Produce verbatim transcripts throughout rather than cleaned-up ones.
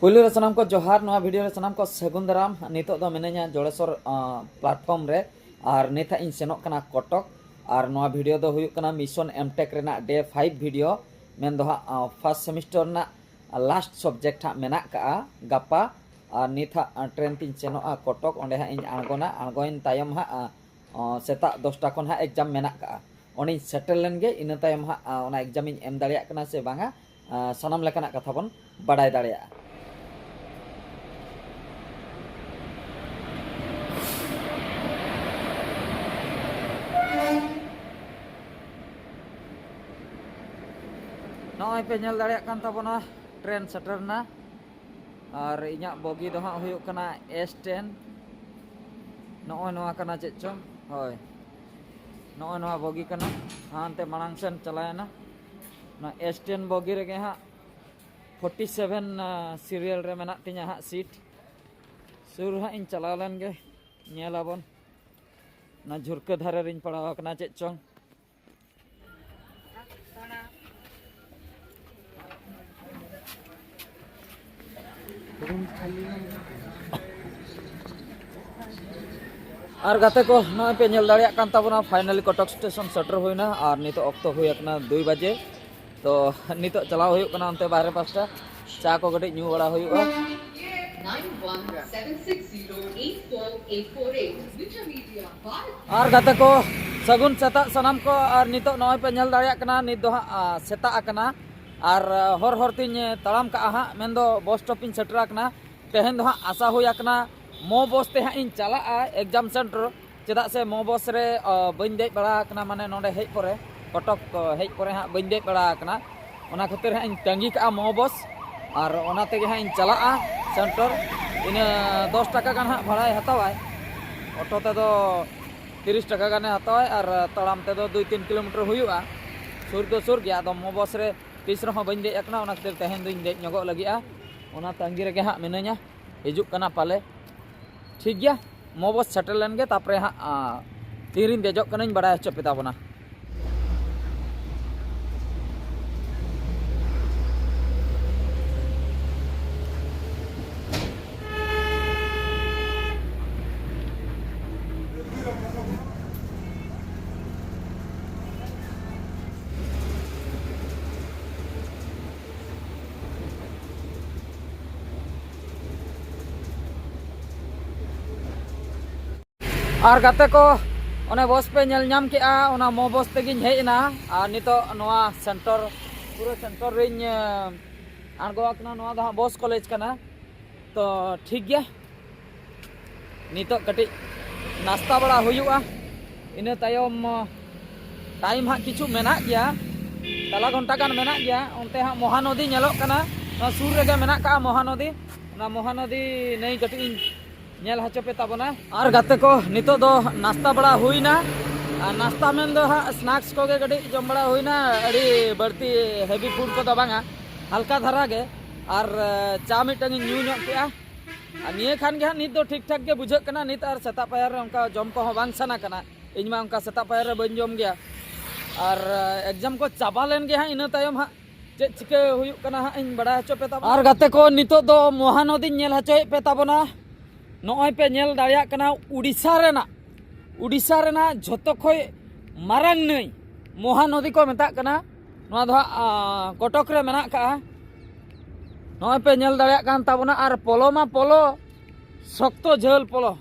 ᱯᱩᱭᱞᱩ ᱨᱮ ᱥᱟᱱᱟᱢ ᱠᱚ ᱡᱚᱦᱟᱨ, ᱱᱚᱣᱟ ᱵᱷᱤᱰᱤᱭᱳ ᱨᱮ ᱥᱟᱱᱟᱢ ᱠᱚ ᱥᱟᱹᱜᱩᱱ ᱫᱟᱨᱟᱢ᱾ ᱱᱤᱛᱚᱜ ᱫᱚ ᱢᱤᱱᱟᱹᱧᱟ ᱡᱚᱲᱮᱥᱚᱨ ᱯᱞᱟᱴᱯᱷᱚᱨᱢ ᱨᱮ, ᱟᱨ ᱱᱤᱛ ᱦᱟᱸᱜ ᱤᱧ ᱥᱮᱱᱚᱜ ᱠᱟᱱᱟ ᱠᱚᱴᱚᱠ᱾ ᱟᱨ ᱱᱚᱣᱟ ᱵᱷᱤᱰᱤᱭᱳ ᱫᱚ ᱦᱩᱭᱩᱜ ᱠᱟᱱᱟ ᱢᱤᱥᱚᱱ ᱮᱢᱴᱮᱠ ᱨᱮᱱᱟᱜ ᱰᱮ ᱯᱷᱟᱭᱤᱵᱷ ᱵᱷᱤᱰᱤᱭᱳ, ᱢᱮᱱᱫᱚ ᱦᱟᱸᱜ ᱯᱷᱟᱥᱴ ᱥᱮᱢᱤᱥᱴᱟᱨ ᱨᱮᱱᱟᱜ ᱞᱟᱥᱴ ᱥᱟᱵᱡᱮᱠᱴ ᱦᱟᱸᱜ ᱢᱮᱱᱟᱜ ᱠᱟᱜᱼᱟ ᱜᱟᱯᱟ᱾ ᱟᱨ ᱱᱤᱛ ᱦᱟᱸᱜ ᱴᱨᱮᱱ ᱛᱤᱧ ᱥᱮᱱᱚᱜᱼᱟ ᱠᱚᱴᱚᱠ, ᱚᱸᱰᱮ ᱦᱟᱸᱜ ᱤᱧ ᱟᱬᱜᱚᱱᱟ᱾ ᱟᱬᱜᱚᱭᱮᱱ ᱛᱟᱭᱚᱢ ᱦᱟᱸᱜ ᱥᱮᱛᱟᱜ ᱫᱚᱥᱴᱟ ᱠᱷᱚᱱ ᱦᱟᱸᱜ ᱮᱠᱡᱟᱢ ᱢᱮᱱᱟᱜ ᱠᱟᱜᱼᱟ᱾ ᱚᱸᱰᱮᱧ ᱥᱮᱴᱮᱨ ᱞᱮᱱ ᱜᱮ, ᱤᱱᱟᱹ ᱛᱟᱭᱚᱢ ᱦᱟᱸᱜ ᱚᱱᱟ ᱮᱠᱡᱟᱢ ᱤᱧ ᱮᱢ ᱫᱟᱲᱮᱭᱟᱜ ᱠᱟᱱᱟ ᱥᱮ ᱵᱟᱝᱟ, ᱥᱟᱱᱟᱢ ᱞᱮᱠᱟᱱᱟᱜ ᱠᱟᱛᱷᱟ ᱵᱚᱱ ᱵᱟᱲᱟᱭ ᱫᱟᱲᱮᱭᱟᱜᱼᱟ᱾ ᱱᱚᱜᱼᱚᱭ ᱯᱮ ᱧᱮᱞ ᱫᱟᱲᱮᱭᱟᱜ ᱠᱟᱱ ᱛᱟᱵᱚᱱᱟ, ᱴᱨᱮᱱ ᱥᱮᱴᱮᱨ ᱮᱱᱟ᱾ ᱟᱨ ᱤᱧᱟᱹᱜ ᱵᱚᱜᱤ ᱫᱚ ᱦᱟᱸᱜ ᱦᱩᱭᱩᱜ ᱠᱟᱱᱟ ᱮᱥ ᱴᱮᱱ᱾ ᱱᱚᱜᱼᱚᱭ ᱱᱚᱣᱟ ᱠᱟᱱᱟ ᱪᱮᱫ ᱪᱚᱝ, ᱦᱳᱭ, ᱱᱚᱜᱼᱚᱭ ᱱᱚᱣᱟ ᱵᱚᱜᱤ ᱠᱟᱱᱟ᱾ ᱦᱟᱱᱛᱮ ᱢᱟᱲᱟᱝ ᱥᱮᱱ ᱪᱟᱞᱟᱣᱮᱱᱟ᱾ ᱱᱚᱣᱟ ᱮᱥ ᱴᱮᱱ ᱵᱚᱜᱤ ᱨᱮᱜᱮ ᱦᱟᱸᱜ ᱯᱷᱳᱨᱴᱤ ᱥᱮᱵᱷᱮᱱ ᱥᱤᱨᱤᱭᱟᱞ ᱨᱮ ᱢᱮᱱᱟᱜ ᱛᱤᱧᱟᱹ ᱦᱟᱸᱜ ᱥᱤᱴ᱾ ᱥᱩᱨ ᱦᱟᱸᱜ ᱤᱧ ᱪᱟᱞᱟᱣ ᱞᱮᱱ ᱜᱮ, ᱧᱮᱞ ᱟᱵᱚᱱ᱾ ᱚᱱᱟ ᱡᱷᱩᱨᱠᱟᱹ ᱫᱷᱟᱨᱮ ᱨᱤᱧ ᱯᱟᱲᱟᱣ ᱟᱠᱟᱱᱟ ᱪᱮᱫ ᱪᱚᱝ᱾ ᱟᱨ ᱜᱟᱛᱮ ᱠᱚ, ᱱᱚᱜᱼᱚᱭ ᱯᱮ ᱧᱮᱞ ᱫᱟᱲᱮᱭᱟᱜ ᱠᱟᱱ ᱛᱟᱵᱚᱱᱟ, ᱯᱷᱟᱭᱱᱟᱞᱤ ᱠᱚᱴᱚᱠ ᱥᱴᱮᱥᱚᱱ ᱥᱮᱴᱮᱨ ᱦᱩᱭᱱᱟ᱾ ᱟᱨ ᱱᱤᱛᱚᱜ ᱚᱠᱛᱚ ᱦᱩᱭ ᱟᱠᱟᱱᱟ ᱫᱩᱭ ᱵᱟᱡᱮ᱾ ᱛᱚ ᱱᱤᱛᱚᱜ ᱪᱟᱞᱟᱣ ᱦᱩᱭᱩᱜ ᱠᱟᱱᱟ ᱚᱱᱛᱮ ᱵᱟᱦᱨᱮ ᱯᱟᱥᱴᱟ, ᱪᱟ ᱠᱚ ᱠᱟᱹᱴᱤᱡ ᱧᱩ ᱵᱟᱲᱟ ᱦᱩᱭᱩᱜᱼᱟ᱾ Nine one seven six zero eight four eight four eight, Wikimedia by ᱟᱨ ᱜᱟᱛᱮ ᱠᱚ, ᱥᱟᱹᱜᱩᱱ ᱥᱮᱛᱟᱜ ᱥᱟᱱᱟᱢ ᱠᱚ᱾ ᱟᱨ ᱱᱤᱛᱚᱜ ᱱᱚᱜᱼᱚᱭ ᱯᱮ ᱧᱮᱞ ᱫᱟᱲᱮᱭᱟᱜ ᱠᱟᱱᱟ, ᱱᱤᱛ ᱫᱚ ᱦᱟᱸᱜ ᱥᱮᱛᱟᱜ ᱟᱠᱟᱱᱟ᱾ ᱟᱨ ᱦᱚᱨ ᱦᱚᱨ ᱛᱤᱧ ᱛᱟᱲᱟᱢ ᱠᱟᱜᱼᱟ ᱦᱟᱸᱜ, ᱢᱮᱱᱫᱚ ᱵᱚᱥ ᱥᱴᱚᱯ ᱤᱧ ᱥᱮᱴᱮᱨ ᱟᱠᱟᱱᱟ᱾ ᱛᱮᱦᱮᱧ ᱫᱚ ᱦᱟᱸᱜ ᱟᱥᱟ ᱦᱩᱭ ᱟᱠᱟᱱᱟ ᱢᱚ ᱵᱚᱥ ᱛᱮ ᱦᱟᱸᱜ ᱤᱧ ᱪᱟᱞᱟᱜᱼᱟ ᱮᱠᱡᱟᱢ ᱥᱮᱱᱴᱟᱨ᱾ ᱪᱮᱫᱟᱜ ᱥᱮ ᱢᱚ ᱵᱚᱥ ᱨᱮ ᱵᱟᱹᱧ ᱫᱮᱡ ᱵᱟᱲᱟ ᱟᱠᱟᱱᱟ, ᱢᱟᱱᱮ ᱱᱚᱰᱮ ᱦᱮᱡ ᱯᱚᱨᱮ, ᱠᱚᱴᱚᱠ ᱦᱮᱡ ᱯᱚᱨᱮ ᱦᱟᱸᱜ ᱵᱟᱹᱧ ᱫᱮᱡ ᱵᱟᱲᱟ ᱟᱠᱟᱱᱟ᱾ ᱚᱱᱟ ᱠᱷᱟᱹᱛᱤᱨ ᱦᱟᱸᱜ ᱤᱧ ᱛᱟᱺᱜᱤ ᱠᱟᱜᱼᱟ ᱢᱚ ᱵᱚᱥ, ᱟᱨ ᱚᱱᱟ ᱛᱮᱜᱮ ᱦᱟᱸᱜ ᱤᱧ ᱪᱟᱞᱟᱜᱼᱟ ᱥᱮᱱᱴᱟᱨ᱾ ᱤᱱᱟᱹ ᱫᱚᱥ ᱴᱟᱠᱟ ᱜᱟᱱ ᱦᱟᱸᱜ ᱵᱷᱟᱲᱟᱭ ᱦᱟᱛᱟᱣᱟᱭ, ᱚᱴᱳ ᱛᱮᱫᱚ ᱛᱤᱨᱤᱥ ᱴᱟᱠᱟ ᱜᱟᱱᱮ ᱦᱟᱛᱟᱣᱟᱭ, ᱟᱨ ᱛᱟᱲᱟᱢ ᱛᱮᱫᱚ ᱫᱩᱭ ᱛᱤᱱ ᱠᱤᱞᱳᱢᱤᱴᱟᱨ ᱦᱩᱭᱩᱜᱼᱟ᱾ ᱥᱩᱨ ᱫᱚ ᱥᱩᱨ ᱜᱮᱭᱟ, ᱟᱫᱚ ᱢᱚ ᱵᱚᱥ ᱨᱮ ᱛᱤᱥ ᱨᱮᱦᱚᱸ ᱵᱟᱹᱧ ᱫᱮᱡ ᱟᱠᱟᱱᱟ, ᱚᱱᱟ ᱠᱷᱟᱹᱛᱤᱨ ᱛᱮᱦᱮᱧ ᱫᱚᱧ ᱫᱮᱡ ᱧᱚᱜᱚᱜ ᱞᱟᱹᱜᱤᱫᱼᱟ᱾ ᱚᱱᱟ ᱛᱟᱺᱜᱤ ᱨᱮᱜᱮ ᱦᱟᱸᱜ ᱢᱤᱱᱟᱹᱧᱟ, ᱦᱤᱡᱩᱜ ᱠᱟᱱᱟ ᱯᱟᱞᱮ᱾ ᱴᱷᱤᱠ ᱜᱮᱭᱟ, ᱢᱚ ᱵᱚᱥ ᱥᱮᱴᱮᱨ ᱞᱮᱱ ᱜᱮ, ᱛᱟᱨᱯᱚᱨᱮ ᱦᱟᱸᱜ ᱛᱤᱨᱤᱧ ᱫᱮᱡᱚᱜ ᱠᱟᱱᱟᱧ ᱵᱟᱲᱟᱭ ᱦᱚᱪᱚ ᱯᱮ ᱛᱟᱵᱚᱱᱟ᱾ ᱟᱨ ᱜᱟᱛᱮ ᱠᱚ, ᱚᱱᱮ ᱵᱚᱥ ᱯᱮ ᱧᱮᱞ ᱧᱟᱢ ᱠᱮᱜᱼᱟ, ᱚᱱᱟ ᱢᱚ ᱵᱚᱥ ᱛᱮᱜᱤᱧ ᱦᱮᱡ ᱮᱱᱟ᱾ ᱟᱨ ᱱᱤᱛᱚᱜ ᱱᱚᱣᱟ ᱥᱮᱱᱴᱚᱨ, ᱯᱩᱨᱟᱹ ᱥᱮᱱᱴᱚᱨ ᱨᱤᱧ ᱟᱬᱜᱚ ᱟᱠᱟᱱᱟ᱾ ᱱᱚᱣᱟ ᱫᱚ ᱦᱟᱸᱜ ᱵᱚᱥ ᱠᱚᱞᱮᱡᱽ ᱠᱟᱱᱟ᱾ ᱛᱚ ᱴᱷᱤᱠ ᱜᱮᱭᱟ, ᱱᱤᱛᱚᱜ ᱠᱟᱹᱴᱤᱡ ᱱᱟᱥᱛᱟ ᱵᱟᱲᱟ ᱦᱩᱭᱩᱜᱼᱟ᱾ ᱤᱱᱟᱹ ᱛᱟᱭᱚᱢ ᱴᱟᱭᱤᱢ ᱦᱟᱸᱜ ᱠᱤᱪᱷᱩ ᱢᱮᱱᱟᱜ ᱜᱮᱭᱟ, ᱛᱟᱞᱟ ᱜᱷᱚᱱᱴᱟ ᱜᱟᱱ ᱢᱮᱱᱟᱜ ᱜᱮᱭᱟ᱾ ᱚᱱᱛᱮ ᱦᱟᱸᱜ ᱢᱚᱦᱟᱱᱚᱫᱤ ᱧᱮᱞᱚᱜ ᱠᱟᱱᱟ, ᱱᱚᱣᱟ ᱥᱩᱨ ᱨᱮᱜᱮ ᱢᱮᱱᱟᱜ ᱠᱟᱜᱼᱟ ᱢᱚᱦᱟᱱᱚᱫᱤ᱾ ᱚᱱᱟ ᱢᱚᱦᱟᱱᱚᱫᱤ ᱱᱟᱹᱭ ᱠᱟᱹᱴᱤᱡ ᱤᱧ ᱧᱮᱞ ᱦᱚᱪᱚ ᱯᱮ ᱛᱟᱵᱚᱱᱟ᱾ ᱟᱨ ᱜᱟᱛᱮ ᱠᱚ, ᱱᱤᱛᱚᱜ ᱫᱚ ᱱᱟᱥᱛᱟ ᱵᱟᱲᱟ ᱦᱩᱭᱱᱟ᱾ ᱟᱨ ᱱᱟᱥᱛᱟ ᱢᱮᱱ ᱫᱚ ᱦᱟᱸᱜ ᱥᱱᱟᱠᱥ ᱠᱚᱜᱮ ᱠᱟᱹᱴᱤᱡ ᱡᱚᱢ ᱵᱟᱲᱟ ᱦᱩᱭᱱᱟ, ᱟᱹᱰᱤ ᱵᱟᱹᱲᱛᱤ ᱦᱮᱵᱤ ᱯᱷᱩᱰ ᱠᱚᱫᱚ ᱵᱟᱝᱟ, ᱦᱟᱞᱠᱟ ᱫᱷᱟᱨᱟ ᱜᱮ᱾ ᱟᱨ ᱪᱟ ᱢᱤᱫᱴᱟᱝ ᱤᱧ ᱧᱩ ᱧᱚᱜ ᱠᱮᱜᱼᱟ᱾ ᱟᱨ ᱱᱤᱭᱟᱹ ᱠᱷᱟᱱ ᱜᱮ ᱦᱟᱸᱜ ᱱᱤᱛ ᱫᱚ ᱴᱷᱤᱠ ᱴᱷᱟᱠ ᱜᱮ ᱵᱩᱡᱷᱟᱹᱜ ᱠᱟᱱᱟ᱾ ᱱᱤᱛ ᱟᱨ ᱥᱮᱛᱟᱜ ᱯᱟᱭᱟᱨ ᱨᱮ ᱚᱱᱠᱟ ᱡᱚᱢ ᱠᱚᱦᱚᱸ ᱵᱟᱝ ᱥᱟᱱᱟ ᱠᱟᱱᱟ᱾ ᱤᱧ ᱢᱟ ᱚᱱᱠᱟ ᱥᱮᱛᱟᱜ ᱯᱟᱭᱟᱨ ᱨᱮ ᱵᱟᱹᱧ ᱡᱚᱢ ᱜᱮᱭᱟ᱾ ᱟᱨ ᱮᱠᱡᱟᱢ ᱠᱚ ᱪᱟᱵᱟ ᱞᱮᱱ ᱜᱮ ᱦᱟᱸᱜ, ᱤᱱᱟᱹ ᱛᱟᱭᱚᱢ ᱦᱟᱸᱜ ᱪᱮᱫ ᱪᱤᱠᱟᱹ ᱦᱩᱭᱩᱜ ᱠᱟᱱᱟ ᱦᱟᱸᱜ ᱤᱧ ᱵᱟᱲᱟᱭ ᱦᱚᱪᱚ ᱯᱮ ᱛᱟᱵᱚᱱᱟ᱾ ᱟᱨ ᱜᱟᱛᱮ ᱠᱚ, ᱱᱤᱛᱚᱜ ᱫᱚ ᱢᱚᱦᱟᱱᱚᱫᱤᱧ ᱧᱮᱞ ᱦᱚᱪᱚᱭᱮᱫ ᱯᱮ ᱛᱟᱵᱚᱱᱟ᱾ ᱱᱚᱜᱼᱚᱭ ᱯᱮ ᱧᱮᱞ ᱫᱟᱲᱮᱭᱟᱜ ᱠᱟᱱᱟ ᱩᱰᱤᱥᱟ ᱨᱮᱱᱟᱜ, ᱩᱰᱤᱥᱟ ᱨᱮᱱᱟᱜ ᱡᱷᱚᱛᱚ ᱠᱷᱚᱡ ᱢᱟᱨᱟᱝ ᱱᱟᱹᱭ ᱢᱚᱦᱟᱱᱚᱫᱤ ᱠᱚ ᱢᱮᱛᱟᱜ ᱠᱟᱱᱟ᱾ ᱱᱚᱣᱟ ᱫᱚ ᱦᱟᱸᱜ ᱠᱚᱴᱚᱠ ᱨᱮ ᱢᱮᱱᱟᱜ ᱠᱟᱜᱼᱟ᱾ ᱱᱚᱜᱼᱚᱭ ᱯᱮ ᱧᱮᱞ ᱫᱟᱲᱮᱭᱟᱜ ᱠᱟᱱ ᱛᱟᱵᱚᱱᱟ᱾ ᱟᱨ ᱯᱚᱞᱚ ᱢᱟ ᱯᱚᱞᱚ, ᱥᱚᱠᱛᱚ ᱡᱷᱟᱹᱞ ᱯᱚᱞᱚ,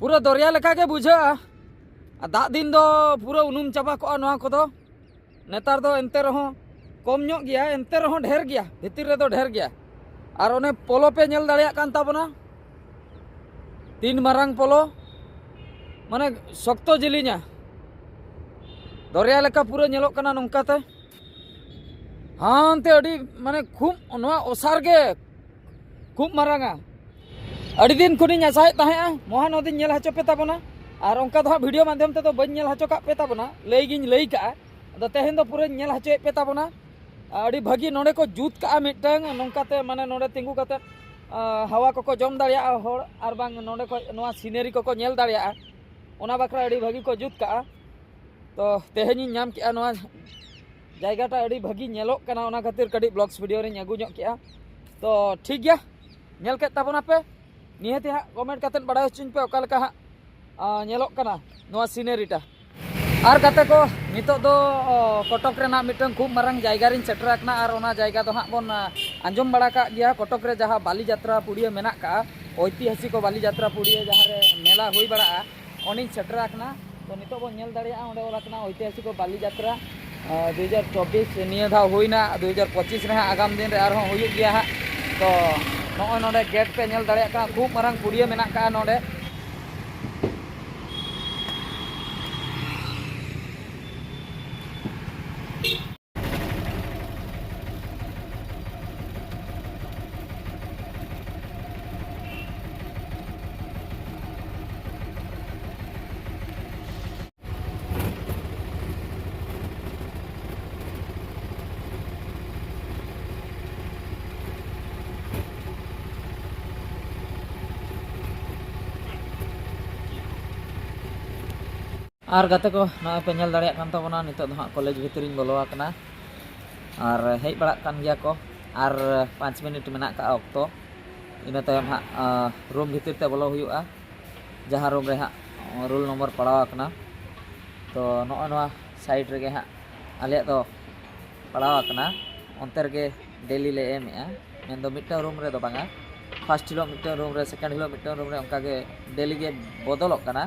ᱯᱩᱨᱟᱹ ᱫᱚᱨᱭᱟ ᱞᱮᱠᱟ ᱜᱮ ᱵᱩᱡᱷᱟᱹᱜᱼᱟ᱾ ᱟᱨ ᱫᱟᱜ ᱫᱤᱱ ᱫᱚ ᱯᱩᱨᱟᱹ ᱩᱱᱩᱢ ᱪᱟᱵᱟ ᱠᱚᱜᱼᱟ ᱱᱚᱣᱟ ᱠᱚᱫᱚ᱾ ᱱᱮᱛᱟᱨ ᱫᱚ ᱮᱱᱛᱮ ᱨᱮᱦᱚᱸ ᱠᱚᱢ ᱧᱚᱜ ᱜᱮᱭᱟ, ᱮᱱᱛᱮ ᱨᱮᱦᱚᱸ ᱰᱷᱮᱨ ᱜᱮᱭᱟ, ᱵᱷᱤᱛᱤᱨ ᱨᱮᱫᱚ ᱰᱷᱮᱨ ᱜᱮᱭᱟ᱾ ᱟᱨ ᱚᱱᱮ ᱯᱚᱞᱚ ᱯᱮ ᱧᱮᱞ ᱫᱟᱲᱮᱭᱟᱜ ᱠᱟᱱ ᱛᱟᱵᱚᱱᱟ, ᱛᱤᱱ ᱢᱟᱨᱟᱝ ᱯᱚᱞᱚ, ᱢᱟᱱᱮ ᱥᱚᱠᱛᱚ ᱡᱤᱞᱤᱧᱟ, ᱫᱚᱨᱭᱟ ᱞᱮᱠᱟ ᱯᱩᱨᱟᱹ ᱧᱮᱞᱚᱜ ᱠᱟᱱᱟ ᱱᱚᱝᱠᱟᱛᱮ᱾ ᱦᱟᱱᱛᱮ ᱟᱹᱰᱤ ᱢᱟᱱᱮ ᱠᱷᱩᱵ ᱱᱚᱣᱟ ᱚᱥᱟᱨ ᱜᱮ ᱠᱷᱩᱵ ᱢᱟᱨᱟᱝᱟ᱾ ᱟᱹᱰᱤ ᱫᱤᱱ ᱠᱷᱚᱱᱤᱧ ᱟᱥᱟᱭᱮᱫ ᱛᱟᱦᱮᱸᱜᱼᱟ ᱢᱚᱦᱟᱱᱚᱫᱤᱧ ᱧᱮᱞ ᱦᱚᱪᱚ ᱯᱮ ᱛᱟᱵᱚᱱᱟ, ᱟᱨ ᱚᱱᱠᱟ ᱫᱚ ᱦᱟᱸᱜ ᱵᱷᱤᱰᱤᱭᱳ ᱢᱟᱫᱽᱫᱷᱚᱢ ᱛᱮᱫᱚ ᱵᱟᱹᱧ ᱧᱮᱞ ᱦᱚᱪᱚ ᱠᱟᱜ ᱯᱮ ᱛᱟᱵᱚᱱᱟ, ᱞᱟᱹᱭ ᱜᱤᱧ ᱞᱟᱹᱭ ᱠᱟᱜᱼᱟ᱾ ᱟᱫᱚ ᱛᱮᱦᱮᱧ ᱫᱚ ᱯᱩᱨᱟᱹᱧ ᱧᱮᱞ ᱦᱚᱪᱚᱭᱮᱫ ᱯᱮ ᱛᱟᱵᱚᱱᱟ᱾ ᱟᱹᱰᱤ ᱵᱷᱟᱹᱜᱤ ᱱᱚᱰᱮ ᱠᱚ ᱡᱩᱛ ᱠᱟᱜᱼᱟ ᱢᱤᱫᱴᱟᱝ, ᱱᱚᱝᱠᱟᱛᱮ ᱢᱟᱱᱮ ᱱᱚᱰᱮ ᱛᱤᱸᱜᱩ ᱠᱟᱛᱮ ᱦᱟᱣᱟ ᱠᱚᱠᱚ ᱡᱚᱢ ᱫᱟᱲᱮᱭᱟᱜᱼᱟ ᱦᱚᱲ, ᱟᱨ ᱵᱟᱝ ᱱᱚᱰᱮ ᱠᱷᱚᱡ ᱱᱚᱣᱟ ᱥᱤᱱᱮᱨᱤ ᱠᱚᱠᱚ ᱧᱮᱞ ᱫᱟᱲᱮᱭᱟᱜᱼᱟ᱾ ᱚᱱᱟ ᱵᱟᱠᱷᱨᱟ ᱟᱹᱰᱤ ᱵᱷᱟᱹᱜᱤ ᱠᱚ ᱡᱩᱛ ᱠᱟᱜᱼᱟ᱾ ᱛᱚ ᱛᱮᱦᱮᱧᱤᱧ ᱧᱟᱢ ᱠᱮᱜᱼᱟ ᱱᱚᱣᱟ ᱡᱟᱭᱜᱟᱴᱟ ᱟᱹᱰᱤ ᱵᱷᱟᱹᱜᱤ ᱧᱮᱞᱚᱜ ᱠᱟᱱᱟ, ᱚᱱᱟ ᱠᱷᱟᱹᱛᱤᱨ ᱠᱟᱹᱴᱤᱡ ᱵᱞᱚᱜᱥ ᱵᱷᱤᱰᱤᱭᱳ ᱨᱤᱧ ᱟᱹᱜᱩ ᱧᱚᱜ ᱠᱮᱜᱼᱟ᱾ ᱛᱚ ᱴᱷᱤᱠ ᱜᱮᱭᱟ, ᱧᱮᱞ ᱠᱮᱫ ᱛᱟᱵᱚᱱᱟᱯᱮ, ᱱᱤᱦᱟᱹᱛᱤ ᱦᱟᱸᱜ ᱠᱚᱢᱮᱱᱴ ᱠᱟᱛᱮᱫ ᱵᱟᱲᱟᱭ ᱦᱚᱪᱚᱧ ᱯᱮ ᱚᱠᱟ ᱞᱮᱠᱟ ᱦᱟᱸᱜ ᱧᱮᱞᱚᱜ ᱠᱟᱱᱟ ᱱᱚᱣᱟ ᱥᱤᱱᱮᱨᱤᱴᱟ᱾ ᱟᱨ ᱜᱟᱛᱮ ᱠᱚ, ᱱᱤᱛᱚᱜ ᱫᱚ ᱠᱚᱴᱚᱠ ᱨᱮᱱᱟᱜ ᱢᱤᱫᱴᱟᱝ ᱠᱷᱩᱵ ᱢᱟᱨᱟᱝ ᱡᱟᱭᱜᱟ ᱨᱤᱧ ᱥᱮᱴᱮᱨ ᱟᱠᱟᱱᱟ᱾ ᱟᱨ ᱚᱱᱟ ᱡᱟᱭᱜᱟ ᱫᱚ ᱦᱟᱸᱜ ᱵᱚᱱ ᱟᱸᱡᱚᱢ ᱵᱟᱲᱟ ᱠᱟᱜ ᱜᱮᱭᱟ, ᱠᱚᱴᱚᱠ ᱨᱮ ᱡᱟᱦᱟᱸ ᱵᱟᱞᱤ ᱡᱟᱛᱨᱟ ᱯᱩᱲᱤᱭᱟᱹ ᱢᱮᱱᱟᱜ ᱠᱟᱜᱼᱟ, ᱳᱭᱛᱤᱦᱟᱥᱤᱠ ᱵᱟᱞᱤ ᱡᱟᱛᱨᱟ ᱯᱩᱲᱤᱭᱟᱹ ᱡᱟᱦᱟᱸ ᱨᱮ ᱢᱮᱞᱟ ᱦᱩᱭ ᱵᱟᱲᱟᱜᱼᱟ, ᱚᱸᱰᱮᱧ ᱥᱮᱴᱮᱨ ᱟᱠᱟᱱᱟ᱾ ᱛᱚ ᱱᱤᱛᱚᱜ ᱵᱚᱱ ᱧᱮᱞ ᱫᱟᱲᱮᱭᱟᱜᱼᱟ, ᱚᱸᱰᱮ ᱚᱞ ᱟᱠᱟᱱᱟ ᱳᱭᱛᱤᱦᱟᱥᱤᱠ ᱵᱟᱞᱤ ᱡᱟᱛᱨᱟ ᱫᱩ ᱦᱟᱡᱟᱨ ᱪᱚᱵᱵᱤᱥ᱾ ᱱᱤᱭᱟᱹ ᱫᱷᱟᱣ ᱦᱩᱭᱱᱟ, ᱫᱩ ᱦᱟᱡᱟᱨ ᱯᱚᱸᱪᱤᱥ ᱨᱮ ᱦᱟᱸᱜ ᱟᱜᱟᱢ ᱫᱤᱱ ᱨᱮ ᱟᱨᱦᱚᱸ ᱦᱩᱭᱩᱜ ᱜᱮᱭᱟ ᱦᱟᱸᱜ᱾ ᱛᱚ ᱱᱚᱜᱼᱚᱭ ᱱᱚᱰᱮ ᱜᱮᱴ ᱯᱮ ᱧᱮᱞ ᱫᱟᱲᱮᱭᱟᱜ ᱠᱟᱱᱟ, ᱠᱷᱩᱵ ᱢᱟᱨᱟᱝ ᱯᱩᱲᱤᱭᱟᱹ ᱢᱮᱱᱟᱜ ᱠᱟᱜᱼᱟ ᱱᱚᱰᱮ᱾ ᱟᱨ ᱜᱟᱛᱮ ᱠᱚ, ᱱᱚᱜᱼᱚᱭ ᱯᱮ ᱧᱮᱞ ᱫᱟᱲᱮᱭᱟᱜ ᱠᱟᱱ ᱛᱟᱵᱚᱱᱟ, ᱱᱤᱛᱚᱜ ᱫᱚ ᱦᱟᱸᱜ ᱠᱚᱞᱮᱡᱽ ᱵᱷᱤᱛᱨᱤᱧ ᱵᱚᱞᱚ ᱟᱠᱟᱱᱟ᱾ ᱟᱨ ᱦᱮᱡ ᱵᱟᱲᱟᱜ ᱠᱟᱱ ᱜᱮᱭᱟ ᱠᱚ, ᱟᱨ ᱯᱟᱸᱪ ᱢᱤᱱᱤᱴ ᱢᱮᱱᱟᱜ ᱠᱟᱜᱼᱟ ᱚᱠᱛᱚ᱾ ᱤᱱᱟᱹ ᱛᱟᱭᱚᱢ ᱦᱟᱸᱜ ᱨᱩᱢ ᱵᱷᱤᱛᱤᱨ ᱛᱮ ᱵᱚᱞᱚ ᱦᱩᱭᱩᱜᱼᱟ, ᱡᱟᱦᱟᱸ ᱨᱩᱢ ᱨᱮ ᱦᱟᱸᱜ ᱨᱳᱞ ᱱᱚᱢᱵᱚᱨ ᱯᱟᱲᱟᱣ ᱟᱠᱟᱱᱟ᱾ ᱛᱚ ᱱᱚᱜᱼᱚᱭ ᱱᱚᱣᱟ ᱥᱟᱭᱤᱰ ᱨᱮᱜᱮ ᱦᱟᱸᱜ ᱟᱞᱮᱭᱟᱜ ᱫᱚ ᱯᱟᱲᱟᱣ ᱟᱠᱟᱱᱟ᱾ ᱚᱱᱛᱮ ᱨᱮᱜᱮ ᱰᱮᱞᱤ ᱞᱮ ᱮᱢᱮᱜᱼᱟ, ᱢᱮᱱᱫᱚ ᱢᱤᱫᱴᱟᱝ ᱨᱩᱢ ᱨᱮᱫᱚ ᱵᱟᱝᱟ᱾ ᱯᱷᱟᱥᱴ ᱦᱤᱞᱳᱜ ᱢᱤᱫᱴᱟᱝ ᱨᱩᱢ ᱨᱮ, ᱥᱮᱠᱮᱱᱰ ᱦᱤᱞᱳᱜ ᱢᱤᱫᱴᱟᱝ ᱨᱩᱢ ᱨᱮ, ᱚᱱᱠᱟᱜᱮ ᱰᱮᱞᱤ ᱜᱮ ᱵᱚᱫᱚᱞᱚᱜ ᱠᱟᱱᱟ᱾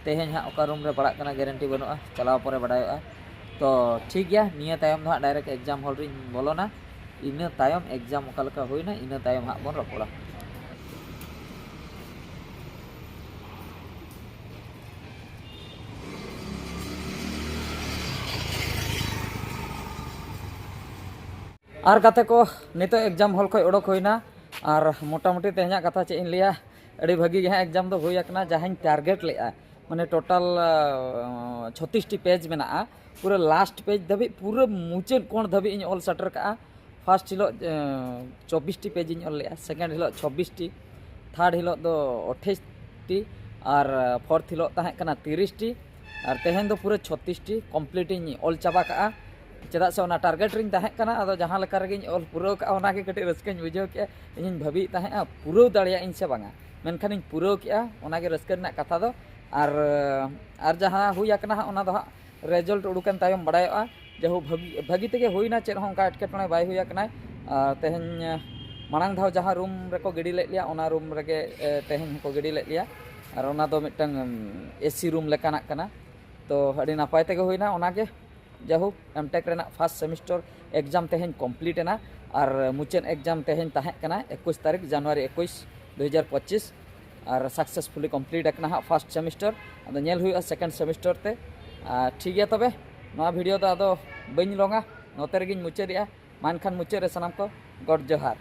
ᱛᱮᱦᱮᱧ ᱦᱟᱸᱜ ᱚᱠᱟ ᱨᱩᱢ ᱨᱮ ᱯᱟᱲᱟᱜ ᱠᱟᱱᱟ, ᱜᱮᱨᱮᱱᱴᱤ ᱵᱟᱹᱱᱩᱜᱼᱟ, ᱪᱟᱞᱟᱣ ᱯᱚᱨᱮ ᱵᱟᱰᱟᱭᱚᱜᱼᱟ᱾ ᱛᱚ ᱴᱷᱤᱠ ᱜᱮᱭᱟ, ᱱᱤᱭᱟᱹ ᱛᱟᱭᱚᱢ ᱫᱚ ᱦᱟᱸᱜ ᱰᱟᱭᱨᱮᱠᱴ ᱮᱠᱡᱟᱢ ᱦᱚᱞ ᱨᱤᱧ ᱵᱚᱞᱚᱱᱟ᱾ ᱤᱱᱟᱹ ᱛᱟᱭᱚᱢ ᱮᱠᱡᱟᱢ ᱚᱠᱟ ᱞᱮᱠᱟ ᱦᱩᱭᱱᱟ, ᱤᱱᱟᱹ ᱛᱟᱭᱚᱢ ᱦᱟᱸᱜ ᱵᱚᱱ ᱨᱚᱯᱚᱲᱟ᱾ ᱟᱨ ᱜᱟᱛᱮ ᱠᱚ, ᱱᱤᱛᱚᱜ ᱮᱠᱡᱟᱢ ᱦᱚᱞ ᱠᱷᱚᱱ ᱚᱰᱚᱠ ᱦᱩᱭᱱᱟ᱾ ᱟᱨ ᱢᱚᱴᱟᱢᱩᱴᱤ ᱛᱮᱦᱮᱧᱟᱜ ᱠᱟᱛᱷᱟ ᱪᱮᱫ ᱤᱧ ᱞᱟᱹᱭᱟ, ᱟᱹᱰᱤ ᱵᱷᱟᱹᱜᱤ ᱜᱮ ᱦᱟᱸᱜ ᱮᱠᱡᱟᱢ ᱫᱚ ᱦᱩᱭ ᱟᱠᱟᱱᱟ᱾ ᱡᱟᱦᱟᱸᱧ ᱴᱟᱨᱜᱮᱴ ᱞᱮᱫᱼᱟ, ᱢᱟᱱᱮ ᱴᱳᱴᱟᱞ ᱪᱷᱚᱛᱤᱥ ᱴᱤ ᱯᱮᱡᱽ ᱢᱮᱱᱟᱜᱼᱟ, ᱯᱩᱨᱟᱹ ᱞᱟᱥᱴ ᱯᱮᱡᱽ ᱫᱷᱟᱹᱵᱤᱡ, ᱯᱩᱨᱟᱹ ᱢᱩᱪᱟᱹᱫ ᱠᱚᱬ ᱫᱷᱟᱹᱵᱤᱡ ᱤᱧ ᱚᱞ ᱥᱮᱴᱮᱨ ᱠᱟᱜᱼᱟ᱾ ᱯᱷᱟᱥᱴ ᱦᱤᱞᱳᱜ ᱪᱚᱵᱵᱤᱥ ᱴᱤ ᱯᱮᱡᱽ ᱤᱧ ᱚᱞ ᱞᱮᱫᱼᱟ, ᱥᱮᱠᱮᱱᱰ ᱦᱤᱞᱳᱜ ᱪᱷᱚᱵᱵᱤᱥ ᱴᱤ, ᱛᱷᱟᱨᱰ ᱦᱤᱞᱳᱜ ᱫᱚ ᱟᱴᱷᱟᱥ ᱴᱤ, ᱟᱨ ᱯᱷᱳᱨᱛᱷ ᱦᱤᱞᱳᱜ ᱛᱟᱦᱮᱸ ᱠᱟᱱᱟ ᱛᱤᱨᱤᱥ ᱴᱤ, ᱟᱨ ᱛᱮᱦᱮᱧ ᱫᱚ ᱯᱩᱨᱟᱹ ᱪᱷᱚᱛᱤᱥ ᱴᱤ ᱠᱚᱢᱯᱞᱤᱴ ᱤᱧ ᱚᱞ ᱪᱟᱵᱟ ᱠᱟᱜᱼᱟ᱾ ᱪᱮᱫᱟᱜ ᱥᱮ ᱚᱱᱟ ᱴᱟᱨᱜᱮᱴ ᱨᱤᱧ ᱛᱟᱦᱮᱸ ᱠᱟᱱᱟ, ᱟᱫᱚ ᱡᱟᱦᱟᱸ ᱞᱮᱠᱟ ᱨᱮᱜᱮᱧ ᱚᱞ ᱯᱩᱨᱟᱹᱣ ᱠᱟᱜᱼᱟ, ᱚᱱᱟᱜᱮ ᱠᱟᱹᱴᱤᱡ ᱨᱟᱹᱥᱠᱟᱹᱧ ᱵᱩᱡᱷᱟᱹᱣ ᱠᱮᱜᱼᱟ᱾ ᱤᱧᱤᱧ ᱵᱷᱟᱹᱵᱤᱭᱮᱫ ᱛᱟᱦᱮᱸᱜᱼᱟ ᱯᱩᱨᱟᱹᱣ ᱫᱟᱲᱮᱭᱟᱜ ᱤᱧ ᱥᱮ ᱵᱟᱝᱟ, ᱢᱮᱱᱠᱷᱟᱱᱤᱧ ᱯᱩᱨᱟᱹᱣ ᱠᱮᱜᱼᱟ, ᱚᱱᱟᱜᱮ ᱨᱟᱹᱥᱠᱟᱹ ᱨᱮᱱᱟᱜ ᱠᱟᱛᱷᱟ ᱫᱚ᱾ ᱟᱨ, ᱟᱨ ᱡᱟᱦᱟᱸ ᱦᱩᱭ ᱟᱠᱟᱱᱟ ᱦᱟᱸᱜ, ᱚᱱᱟ ᱫᱚ ᱦᱟᱸᱜ ᱨᱮᱡᱟᱞᱴ ᱩᱰᱩᱠᱮᱱ ᱛᱟᱭᱚᱢ ᱵᱟᱲᱟᱭᱚᱜᱼᱟ᱾ ᱡᱟᱭᱦᱳᱠ, ᱵᱷᱟᱹᱜᱤ, ᱵᱷᱟᱹᱜᱤ ᱛᱮᱜᱮ ᱦᱩᱭᱱᱟ, ᱪᱮᱫ ᱦᱚᱸ ᱚᱱᱠᱟ ᱮᱴᱠᱮᱴᱚᱬᱮ ᱵᱟᱭ ᱦᱩᱭ ᱟᱠᱟᱱᱟ᱾ ᱟᱨ ᱛᱮᱦᱮᱧ, ᱢᱟᱲᱟᱝ ᱫᱷᱟᱣ ᱡᱟᱦᱟᱸ ᱨᱩᱢ ᱨᱮᱠᱚ ᱜᱤᱰᱤ ᱞᱮᱫ ᱞᱮᱭᱟ, ᱚᱱᱟ ᱨᱩᱢ ᱨᱮᱜᱮ ᱮ, ᱛᱮᱦᱮᱧ ᱦᱚᱸᱠᱚ ᱜᱤᱰᱤ ᱞᱮᱫ ᱞᱮᱭᱟ᱾ ᱟᱨ ᱚᱱᱟ ᱫᱚ ᱢᱤᱫᱴᱟᱝ ᱮᱥᱤ ᱨᱩᱢ ᱞᱮᱠᱟᱱᱟᱜ ᱠᱟᱱᱟ᱾ ᱛᱚ ᱟᱹᱰᱤ ᱱᱟᱯᱟᱭ ᱛᱮᱜᱮ ᱦᱩᱭᱱᱟ᱾ ᱚᱱᱟᱜᱮ ᱡᱟᱭᱦᱳᱠ, ᱮᱢᱴᱮᱠ ᱨᱮᱱᱟᱜ ᱯᱷᱟᱥᱴ ᱥᱮᱢᱤᱥᱴᱟᱨ ᱮᱠᱡᱟᱢ ᱛᱮᱦᱮᱧ ᱠᱚᱢᱯᱞᱤᱴ ᱮᱱᱟ᱾ ᱟᱨ ᱢᱩᱪᱟᱹᱫ ᱮᱠᱡᱟᱢ ᱛᱮᱦᱮᱧ ᱛᱟᱦᱮᱸ ᱠᱟᱱᱟ ᱮᱠᱩᱥ ᱛᱟᱹᱨᱤᱠᱷ ᱡᱟᱱᱩᱣᱟᱨᱤ ᱮᱠᱩᱥ, ᱫᱩ ᱦᱟᱡᱟᱨ ᱯᱚᱸᱪᱤᱥ᱾ ᱟᱨ ᱥᱟᱠᱥᱮᱥᱯᱷᱩᱞᱤ ᱠᱚᱢᱯᱞᱤᱴ ᱟᱠᱟᱱᱟ ᱦᱟᱸᱜ ᱯᱷᱟᱥᱴ ᱥᱮᱢᱤᱥᱴᱟᱨ᱾ ᱟᱫᱚ ᱧᱮᱞ ᱦᱩᱭᱩᱜᱼᱟ ᱥᱮᱠᱮᱱᱰ ᱥᱮᱢᱤᱥᱴᱟᱨ ᱛᱮ᱾ ᱟᱨ ᱴᱷᱤᱠ ᱜᱮᱭᱟ, ᱛᱚᱵᱮ ᱱᱚᱣᱟ ᱵᱷᱤᱰᱤᱭᱳ ᱫᱚ ᱟᱫᱚ ᱵᱟᱹᱧ ᱞᱚᱝᱟ, ᱱᱚᱛᱮ ᱨᱮᱜᱮᱧ ᱢᱩᱪᱟᱹᱫᱮᱜᱼᱟ᱾ ᱢᱟ ᱮᱱᱠᱷᱟᱱ ᱢᱩᱪᱟᱹᱫ ᱨᱮ ᱥᱟᱱᱟᱢ ᱠᱚ ᱜᱚᱰ ᱡᱚᱦᱟᱨ᱾